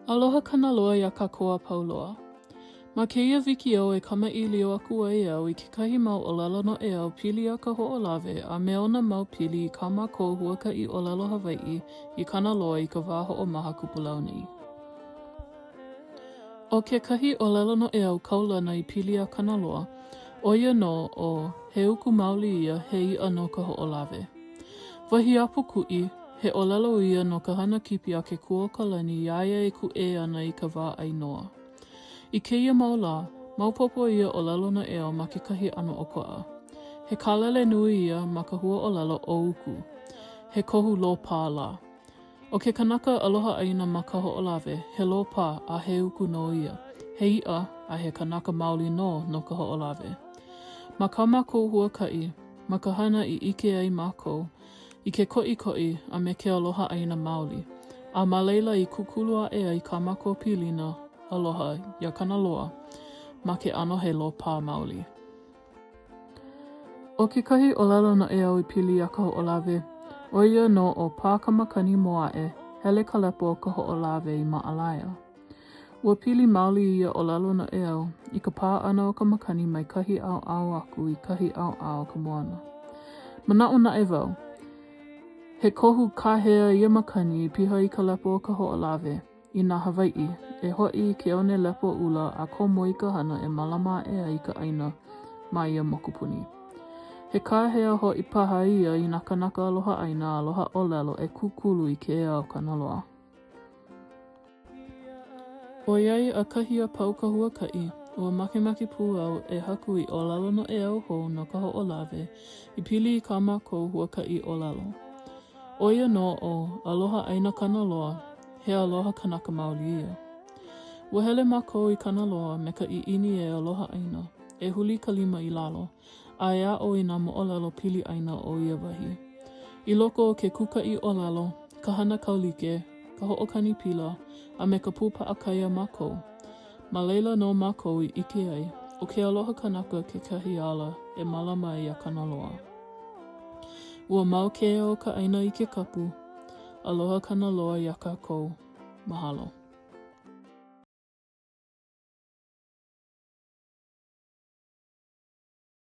Aloha Kanaloa iā kākou a pau loa. Ma kēia wikiō e kamaʻilio aku ai au i kekahi mau ʻōlelo noʻeau pili iā Kahoʻolawe a me ona mau pili i kā mākou huakaʻi ʻōlelo Hawaiʻi i Kanaloa i ka wā hoʻomaha kupulau nei. ʻO kekahi ʻōlelo noʻeau kaulana i pili iā Kanaloa, ʻo ia nō ʻo He uku maoli ia he iʻa no Kahoʻolawe. Wahi a Pūkuʻi, he ʻōlelo ia no ka hana kipi a Kekuaokalani iā ia e kūʻē ana i ka wā ʻai noa. I kēia mau lā, maopopo ia ʻōlelo noʻeau ma kekahi ʻano ʻokoʻa. He kālele nui ia ma ka huaʻōlelo ʻo uku. He kohu lōpā lā. ʻO ke kanaka aloha ʻāina ma Kahoʻolawe, he lōpā a he uku nō ia, he iʻa a he kanaka maoli nō no Kahoʻolawe. Ma kā mākou huakaʻi, ma ka hana i ʻike ai mākou i ke koʻikoʻi a me ke aloha ʻāina maoli, a ma laila i kūkulu aʻe ai kā mākou pilina aloha iā Kanaloa ma ke ʻano he lōpā maoli. ʻO kekahi ʻōlelo noʻeau i pili iā Kahoʻolawe, ʻo ia nō ʻo Pā ka makani Moaʻe, hele ka lepo o Kahoʻolawe i Maʻalaea. Ua pili maoli ia ʻōlelo noʻeau i ka pā ʻana o ka makani mai kahi ʻaoʻao aku i kahi ʻaoʻao o ka moana. Manaʻo naʻe wau, he kohu kāhea ia makani i piha i ka lepo o Kahoʻolawe i nā Hawaiʻi e hoʻi i ke one lepo ʻula a komo i ka hana e mālama aʻe ai i ka ʻāina ma ia mokupuni. He kāhea hoʻi paha ia i nā kānaka aloha ʻāina a aloha ʻōlelo e kūkulu i ke ea o Kanaloa. ʻOiai ʻakahi a pau ka huakaʻi, ua makemake pū au e haku i ʻōlelo noʻeau hou no Kahoʻolawe i pili i kā mākou huakaʻi ʻōlelo. ʻO ia nō ʻo Aloha ʻĀina Kanaloa, he aloha kanaka maoli ia. Ua hele mākou i Kanaloa me ka ʻiʻini e aloha ʻāina, e huli ka lima i lalo, a e aʻo i nā moʻolelo pili ʻāina o ia wahi. I loko o ke kūkaʻi ʻōlelo, ka hana kaulike, ka hoʻokani pila, a me ka pū paʻakai a mākou, ma laila nō mākou i ʻike ai, ʻo ke aloha kanaka kekahi ala e mālama ai iā Kanaloa. Ua mau ke ea o ka ʻāina i ke kapu. Aloha Kanaloa iā kākou. Mahalo.